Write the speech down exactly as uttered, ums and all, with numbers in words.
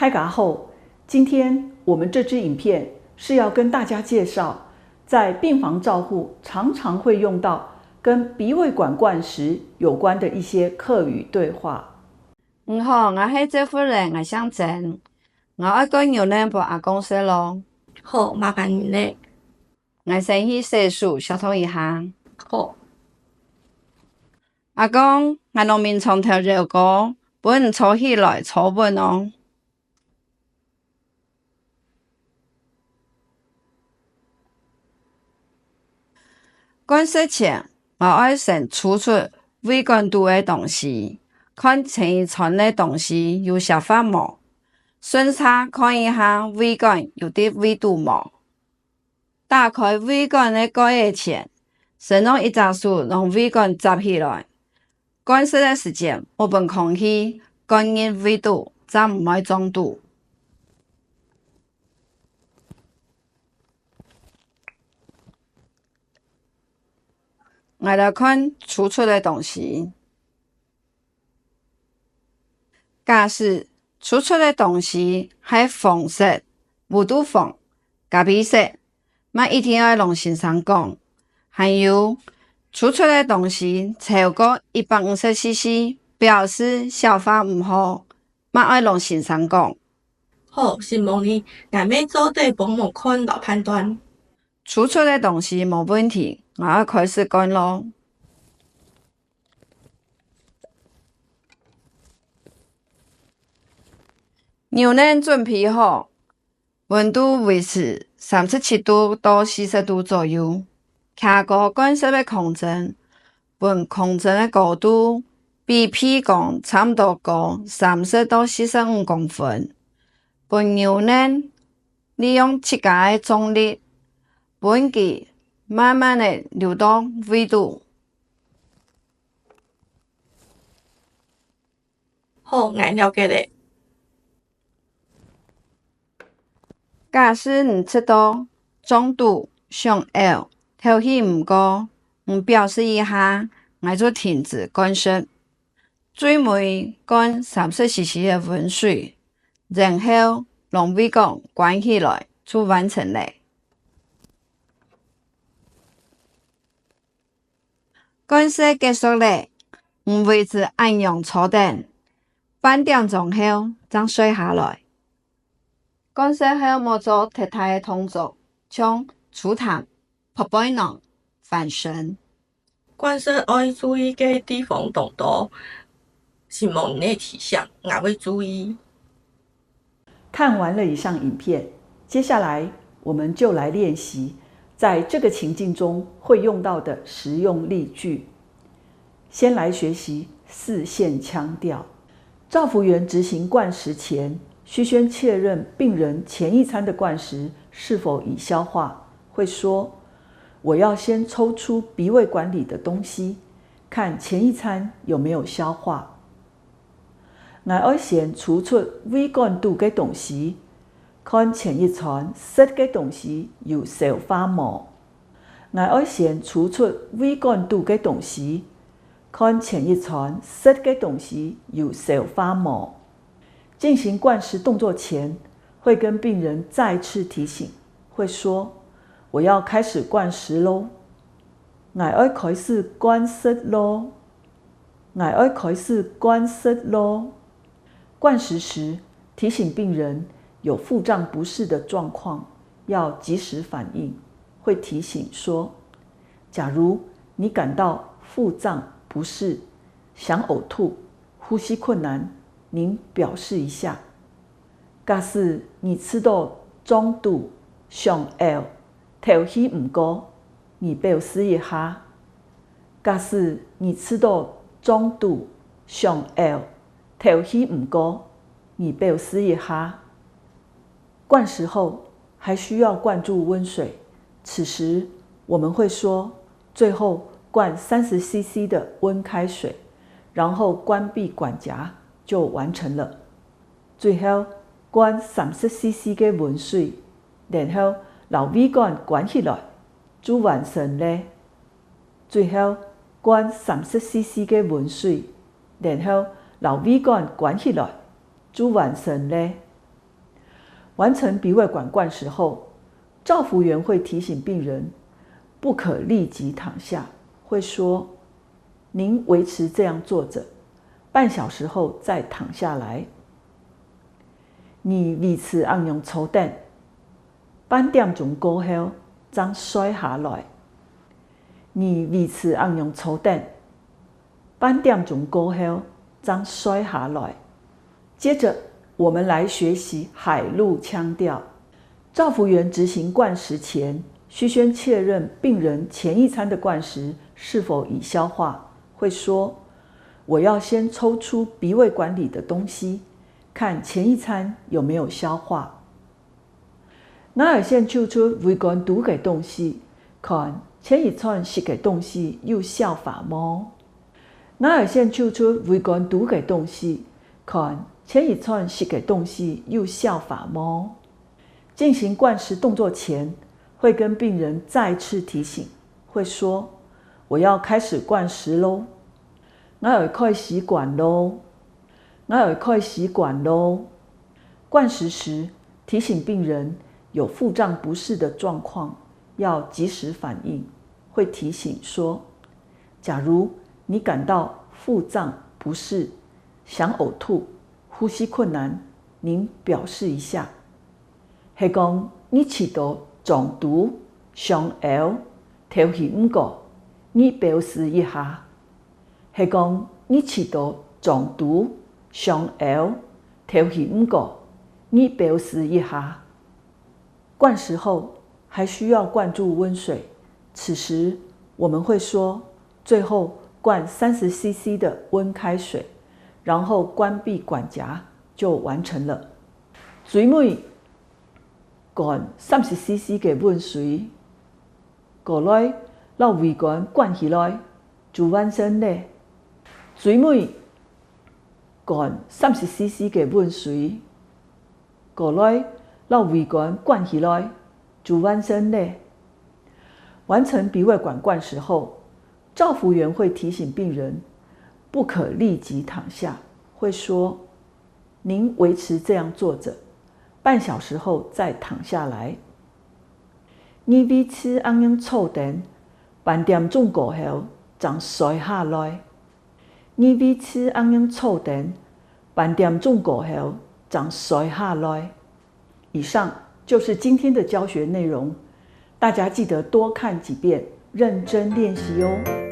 大家好，今天我们这支影片是要跟大家介绍，在病房照护常常会用到跟鼻胃管灌食有关的一些客语对话。你好，𠊎係接護人，𠊎姓曾。𠊎愛灌牛奶分阿公食咯。好，麻煩你了。𠊎先去洗手，消毒一下。好。阿公，𠊎摎眠床調熱過，分你坐起來，坐穩哦。 灌食前，𠊎愛先抽出胃管肚个東西，看前一餐个東西有消化無，順續看一下胃管有在胃肚無。打開胃管个蓋仔前，先用一隻手摎胃管接起來， 灌食个時節，愛分空氣灌入胃肚，正毋會脹肚。𠊎來看抽出个東西。假使抽出个東西係黃色、烏肚黃、咖啡色， 嘛一定愛摎先生講。還有，抽出个東西超過一百五十C C，表示消化毋好，嘛愛摎先生講。好，承蒙你，𠊎乜做得幫忙看摎判斷。抽出个東西無問題，𠊎愛開始灌咯。牛奶準備好， 溫度維持三十七度到四十度左右，擎高灌食个空針，分空針个高度比鼻公差毋多高三十到四十五公分。分牛奶利用自家个重力，分佢慢慢仔流到胃肚。 好，𠊎了解了。假使你食到脹肚、想嘔、敨氣毋過，你表示一下，𠊎就停止灌食。最尾灌三十C C个溫水，然後摎胃管關起來，就完成了。 灌食結束了，你維持恁樣坐等，半點鐘後正睡下來。灌食後莫做忒大个動作，像吐痰、拍背囊、翻身。灌食愛注意个地方當多，承蒙你个提醒，𠊎會注意。 看完了以上影片，接下来我们就来练习在这个情境中会用到的实用例句。先来学习四线腔调。照服员执行灌食前，需先确认病人前一餐的灌食是否已消化，会说：“我要先抽出鼻胃管里的东西，看前一餐有没有消化。” 𠊎愛先抽出胃管肚个東西，看前一餐食个東西有消化無。𠊎愛先抽出胃管肚个東西，看前一餐食个東西有消化無。進行灌食動作前，會跟病人再次提醒，會說：「我要開始灌食咯。」𠊎愛開始灌食咯。 𠊎愛開始灌食咯。灌食時，提醒病人有腹脹不適的狀況，要及時反應，會提醒說：「假如你感到腹脹不適，想呕吐，呼吸困難，您表示一下。」假使你試著脹肚、想嘔、敨氣毋過，你表示一下。 假使你試著脹肚、想嘔、敨氣毋過，你表示一下。灌食後還需要灌注溫水，此時我們會說：「最後灌三十C C的溫開水，然後關閉管夾，就完成了。」最後，灌三十C C个溫水，然後摎胃管關起來，就完成了。 最後，灌三十C C个溫水，然後摎胃管關起來，就完成了。完成鼻胃管灌食后，照服员会提醒病人不可立即躺下，会说：“您维持这样坐着，半小时后再躺下来。”你維持恁樣坐等，半點鐘過後正睡下來。你維持恁樣坐等，半點鐘過後正睡下來。接着，我们来学习海陆腔调。照服员执行灌食前，需先确认病人前一餐的灌食是否已消化，会说：“我要先抽出鼻胃管里的东西，看前一餐有没有消化。” 𠊎愛先抽出胃管肚个東西，看前一餐食个東西有消化無。𠊎愛先抽出胃管肚个東西，看前一餐食个東西有消化無。进行灌食动作前，会跟病人再次提醒，会说：“我要开始灌食喽。”𠊎愛开始灌咯。 𠊎愛开始灌咯。灌食时，提醒病人有腹胀不适的状况，要及时反应，会提醒说：“假如你感到腹胀不适、想呕吐、呼吸困难，您表示一下。係講你試著脹肚、想嘔、敨氣毋過，你表示一下。係講你試著脹肚、想嘔、敨氣毋過，你表示一下。” 灌食后还需要灌注温水，此时我们会说：“最后灌三十C C的温开水，然后关闭管夹，就完成了。”最尾灌三十C C个温水，过来摎胃管关起来，就完成了。最尾灌三十C C个温水， 过来摎胃管关起来，就完成了。完成鼻胃管灌食后，照服员会提醒病人不可立即躺下，会说：“您维持这样坐着，半小时后再躺下来。”你维持恁樣坐等，半点钟过后正睡下来。 你维持恁樣坐等，半点钟过后正睡下来。以上就是今天的教学内容，大家记得多看几遍，认真练习哦。